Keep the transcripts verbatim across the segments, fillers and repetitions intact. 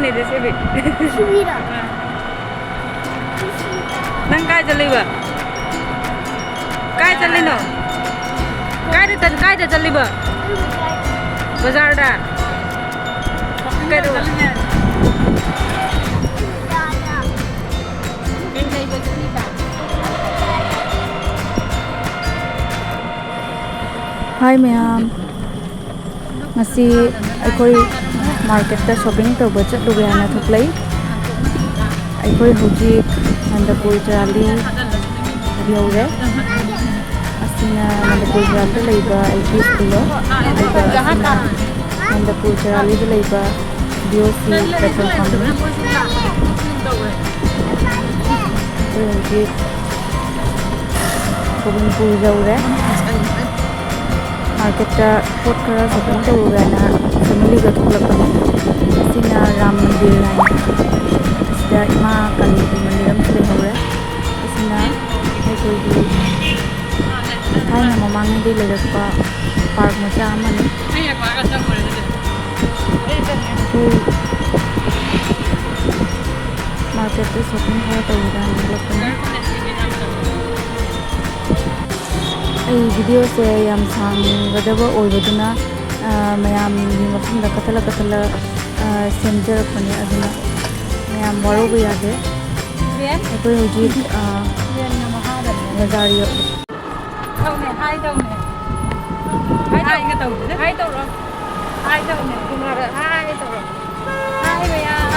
ꯅꯦ ꯁꯤꯕꯤ꯫ ꯁꯤꯕꯤꯔꯣ? ꯅꯪ ꯀꯥꯏ ꯆꯠꯂꯤꯕ? ꯀꯥꯏ ꯆꯠꯂꯤꯅꯣ? ꯀꯥꯏꯗ ꯆꯠ-, ꯀꯥꯏꯗ ꯆꯠꯂꯤꯕ? ꯕꯖꯥꯔꯗ? ꯀꯩꯗꯧꯕ? ꯍꯥꯏ ꯃꯌꯥꯝ, ꯉꯁꯤ ꯑꯩꯈꯣꯏ ꯃꯥꯔꯀꯦꯠꯇ ꯁꯣꯞꯄꯤꯡ ꯇꯧꯕ ꯆꯠꯂꯨꯒꯦ ꯍꯥꯏꯅ ꯊꯣꯛꯂꯛꯏ꯫ ꯑꯩꯈꯣꯏ ꯍꯧꯖꯤꯛ ꯅꯟꯗꯄꯨꯔ ꯆꯔꯥꯂꯤ ꯌꯧꯔꯦ꯫ ꯑꯁꯤꯅ ꯅꯟꯗꯄꯨꯔ ꯆꯔꯥꯂꯤꯗ ꯂꯩꯕ ꯑꯦꯜ ꯄꯤ ꯁ꯭ꯀꯨꯜꯗꯣ, ꯑꯗꯨꯒ ꯑꯁꯤꯅ ꯅꯟꯗꯄꯨꯔ ꯆꯔꯥꯂꯤꯗ ꯂꯩꯕ ꯕꯤ ꯑꯣ ꯁꯤ ꯄꯦꯇ꯭ꯔꯣꯜ ꯄꯝꯅꯤ꯫ ꯑꯩꯈꯣꯏ ꯍꯧꯖꯤꯛ ꯒꯣꯕꯤꯟꯄꯨꯔ ꯌꯧꯔꯦ꯫ ꯃꯥꯔꯀꯦꯠꯇ ꯄꯣꯠ ꯈꯔ ꯁꯣꯄꯤꯡ ꯇꯧꯔꯨꯒꯦꯅ ꯐꯦꯃꯤꯂꯤꯒ ꯊꯣꯛꯂꯛꯄꯅꯦ꯫ ꯑꯁꯤꯅ ꯔꯥꯝ ꯃꯟꯗꯤꯔ ꯍꯥꯏꯅ, ꯑꯁꯤꯗ ꯏꯃꯥ ꯀꯥꯂꯤꯒꯤ ꯃꯟꯗꯤꯔ ꯑꯃꯁꯨ ꯂꯩꯍꯧꯔꯦ꯫ ꯑꯁꯤꯅ ꯑꯩꯈꯣꯏꯒꯤ ꯊꯥꯏꯅ ꯃꯃꯥꯡꯉꯩꯗꯒꯤ ꯂꯩꯔꯛꯄ ꯄꯥꯔꯛ ꯃꯆꯥ ꯑꯃꯅꯤ꯫ ꯑꯩꯈꯣꯏ ꯃꯥꯔꯀꯦꯠꯇ ꯁꯣꯄꯤꯡ ꯈꯔ ꯇꯧꯔꯨꯒꯦꯅ ꯊꯣꯛꯂꯛꯄꯅꯦ꯫ ꯑꯩ ꯚꯤꯗꯤꯑꯣꯁꯦ ꯌꯥꯝ ꯁꯥꯡꯒꯗꯕ ꯑꯣꯏꯕꯗꯨꯅ, ꯑ, ꯃꯌꯥꯝꯒꯤ ꯃꯐꯝꯗ ꯀꯛꯊꯠꯂ ꯀꯛꯊꯠꯂ, ꯑ, ꯁꯦꯝꯖꯔꯛꯄꯅꯦ, ꯑꯗꯨꯅ ꯃꯌꯥꯝ ꯋꯥꯔꯧꯕ ꯌꯥꯗꯦ꯫ ꯑꯩꯈꯣꯏ ꯍꯧꯖꯤꯛ, ꯑ, ꯕꯖꯥꯔ ꯌꯧ-, ꯇꯧꯅꯦ, ꯍꯥꯏ ꯇꯧꯅꯦ꯫ ꯍꯥꯏ ꯇꯧ-, ꯍꯥꯏꯒꯦ ꯇꯧꯕꯅꯦ꯫ ꯍꯥꯏ ꯇꯧꯔꯣ꯫ ꯍꯥꯏ ꯇꯧꯅꯦ꯫ ꯀꯨꯃꯥꯔ, ꯍꯥꯏ ꯇꯧꯔꯣ꯫ ꯍꯥꯏ ꯃꯌꯥꯝ꯫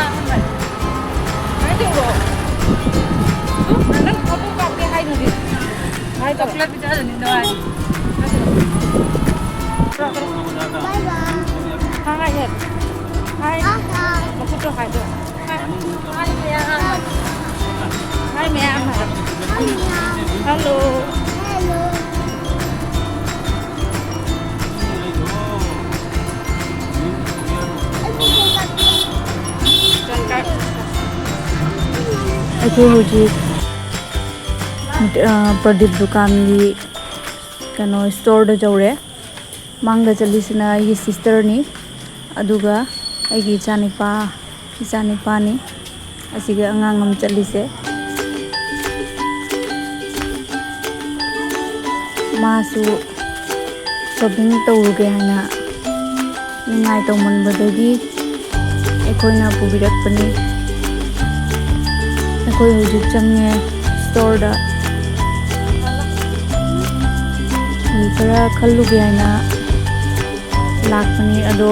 ꯍꯥꯏ ꯇꯧꯔꯣ꯫ ꯎꯝ, ꯅꯪ ꯐꯣꯇꯣ ꯀꯥꯞꯀꯦ ꯍꯥꯏꯗꯨꯗꯤ꯫ ꯍꯥꯏ ꯇꯧꯔꯣ꯫ ꯆꯣꯀ꯭ꯂꯦꯠ ꯄꯤꯖꯗꯣꯏꯅꯤ ꯅꯣꯏ꯫ ꯍꯥꯏ ꯇꯧꯔꯣ꯫ ꯕꯥꯏ ꯕꯥꯏ꯫ ꯍꯥꯏ ꯍꯦ꯫ ꯍꯥꯏ꯫ ꯕꯥꯏ ꯕꯥꯏ꯫ ꯃꯈꯨꯠꯇꯣ ꯍꯥꯏꯗꯣ꯫ ꯍꯥꯏ꯫ ꯍꯥꯏ ꯃꯌꯥꯝ꯫ ꯍꯥꯏ ꯃꯌꯥꯝ ꯍꯥꯏꯔꯣ꯫ ꯍꯥꯏ ꯃꯌꯥꯝ꯫ ꯍꯜꯂꯣ꯫ ꯍꯜꯂꯣ꯫ ꯑꯩꯈꯣꯏ ꯍꯧꯖꯤꯛ, ꯑ, ꯄ꯭ꯔꯗꯤꯞ ꯗꯨꯀꯥꯟꯒꯤ ꯀꯩꯅꯣ ꯁ꯭ꯇꯣꯔꯗ ꯌꯧꯔꯦ꯫ ꯃꯥꯡꯗ ꯆꯠꯂꯤꯁꯤꯅ ꯑꯩꯒꯤ ꯁꯤꯁꯇꯔꯅꯤ, ꯑꯗꯨꯒ ꯑꯩꯒꯤ ꯏꯆꯥꯅꯤꯄꯥ ꯏꯆꯥ ꯅꯤꯄꯥꯅꯤ꯫ ꯑꯁꯤꯒ ꯑꯉꯥꯡ ꯑꯃ ꯆꯠꯂꯤꯁꯦ꯫ ꯃꯥꯁꯨ shopping ꯇꯧꯔꯨꯒꯦ ꯍꯥꯏꯅ ꯅꯤꯡꯉꯥꯏ ꯇꯧꯃꯟꯕꯗꯒꯤ ꯑꯩꯈꯣꯏꯅ ꯄꯨꯕꯤꯔꯛꯄꯅꯤ꯫ ꯑꯩꯈꯣꯏ ꯍꯧꯖꯤꯛ ꯆꯪꯉꯦ storeꯗ꯫ ꯐꯤ ꯈꯔ ꯈꯜꯂꯨꯒꯦ ꯍꯥꯏꯅ ꯂꯥꯛꯄꯅꯤ, ꯑꯗꯣ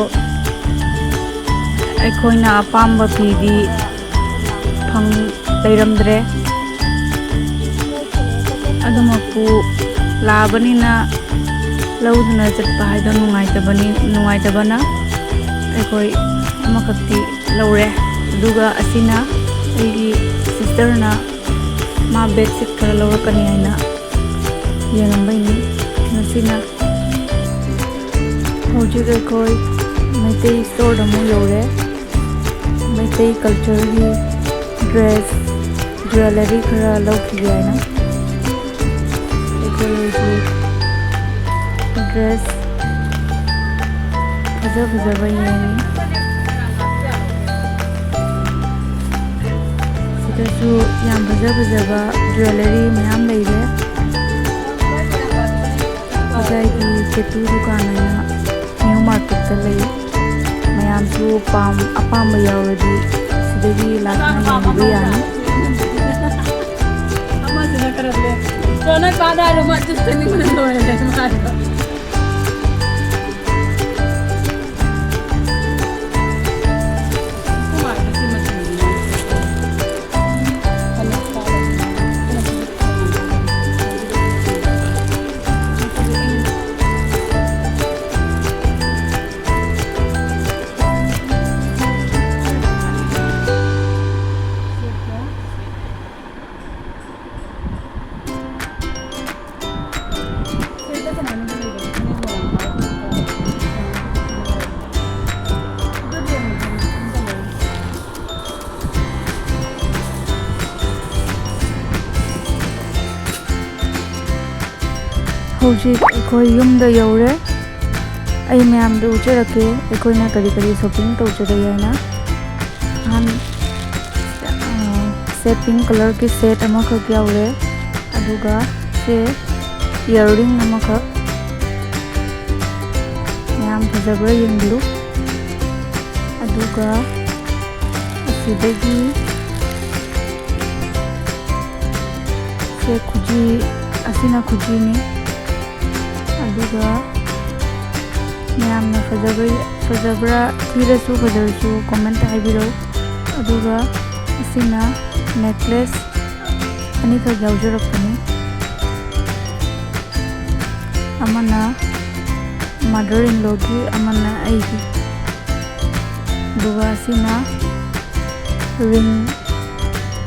ꯑꯩꯈꯣꯏꯅ ꯑꯄꯥꯝꯕ ꯐꯤꯗꯤ ꯐꯪ ꯂꯩꯔꯝꯗ꯭ꯔꯦ꯫ ꯑꯗꯨꯃꯛꯄꯨ ꯂꯥꯛꯑꯕꯅꯤꯅ ꯂꯧꯗꯨꯅ ꯆꯠꯄ ꯍꯥꯏꯗꯣ ꯅꯨꯡꯉꯥꯏꯇꯕꯅꯤ꯫ ꯅꯨꯡꯉꯥꯏꯇꯕꯅ ꯑꯩꯈꯣꯏ ꯑꯃꯈꯛꯇꯤ ꯂꯧꯔꯦ꯫ ꯑꯗꯨꯒ ꯑꯁꯤꯅ ꯑꯩꯒꯤ sisterꯅ ꯃꯥ bedsheet ꯈꯔ ꯂꯧꯔꯛꯀꯅꯤ ꯍꯥꯏꯅ ꯌꯦꯡꯉꯝꯕꯩꯅꯤ꯫ ꯃꯁꯤꯅ ꯍꯧꯖꯤꯛ ꯑꯩꯈꯣꯏ ꯃꯩꯇꯩ storeꯗ ꯑꯃꯨꯛ ꯌꯧꯔꯦ꯫ ꯃꯩꯇꯩ cultureꯒꯤ dress, jewellery ꯈꯔ ꯂꯧꯈꯤꯒꯦ ꯍꯥꯏꯅ꯫ ꯑꯩꯈꯣꯏ ꯍꯧꯖꯤꯛ dress ꯐꯖ ꯐꯖꯕ ꯌꯦꯡꯉꯤ꯫ ꯁꯤꯗꯁꯨ ꯌꯥꯝ ꯐꯖ ꯐꯖꯕ jewellery ꯃꯌꯥꯝ ꯂꯩꯔꯦ꯫ ꯈꯨꯖꯥꯏꯒꯤ ꯀꯦꯇꯨ ꯗꯨꯀꯥꯟ ꯍꯥꯏꯅ new marketꯇ ꯂꯩ꯫ ꯃꯌꯥꯝꯁꯨ ꯄꯥꯝ-, ꯑꯄꯥꯝꯕ ꯌꯥꯎꯔꯗꯤ ꯁꯤꯗꯒꯤ ꯂꯥꯛꯇꯨꯅ ꯌꯦꯡꯕꯤꯕ ꯌꯥꯅꯤ꯫ ꯑꯃꯁꯤꯅ ꯈꯔ ꯂꯦ-, ꯀꯣꯟꯅ ꯀꯥꯗꯥꯏꯗ ꯃꯥ ꯆꯠꯇꯅꯤꯡꯕꯅ ꯂꯣꯏꯔꯦ ꯃꯥꯗꯣ꯫ ꯍꯧꯖꯤꯛ ꯑꯩꯈꯣꯏ ꯌꯨꯝꯗ ꯌꯧꯔꯦ꯫ ꯑꯩ ꯃꯌꯥꯝꯗ ꯎꯠꯆꯔꯛꯀꯦ ꯑꯩꯈꯣꯏꯅ ꯀꯔꯤ ꯀꯔꯤ shopping ꯇꯧꯖꯔꯦ ꯍꯥꯏꯅ꯫ ꯑꯍꯥꯟ-, ꯑ, ꯁꯦ pink colourꯒꯤ set ꯑꯃꯈꯛ ꯌꯥꯎꯔꯦ꯫ ꯑꯗꯨꯒ ꯁꯦ earring ꯑꯃꯈꯛ꯫ ꯃꯌꯥꯝ ꯐꯖꯕ꯭ꯔꯥ ꯌꯦꯡꯕꯤꯌꯨ꯫ ꯑꯗꯨꯒ ꯑꯁꯤꯗꯒꯤ ꯁꯦ ꯈꯨꯖꯤ, ꯑꯁꯤꯅ ꯈꯨꯖꯤꯅꯤ꯫ ꯑꯗꯨꯒ ꯃꯌꯥꯝꯅ ꯐꯖꯕ, ꯐꯖꯕ꯭ꯔꯥ, ꯊꯤꯔꯁꯨ ꯐꯖꯔꯁꯨ comment ꯍꯥꯏꯕꯤꯔꯛꯎ꯫ ꯑꯗꯨꯒ ꯑꯁꯤꯅ necklace ꯑꯅꯤꯈꯛ ꯌꯥꯎꯖꯔꯛꯄꯅꯤ꯫ ꯑꯃꯅ mother in lawꯒꯤ, ꯑꯃꯅ ꯑꯩꯒꯤ꯫ ꯑꯗꯨꯒ ꯑꯁꯤꯅ ring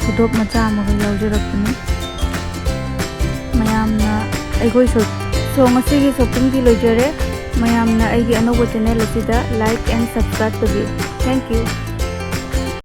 ꯈꯨꯗꯣꯞ ꯃꯆꯥ ꯑꯃꯒ ꯌꯥꯎꯖꯔꯛꯄꯅꯤ꯫ ꯃꯌꯥꯝꯅ ꯑꯩꯈꯣꯏ shop-, so ꯉꯁꯤꯒꯤ shoppingꯗꯤ ꯂꯣꯏꯖꯔꯦ꯫ ꯃꯌꯥꯝꯅ ꯑꯩꯒꯤ ꯑꯅꯧꯕ channel ꯑꯁꯤꯗ like and subscribe ꯇꯧꯕꯤꯌꯨ꯫ Thank you꯫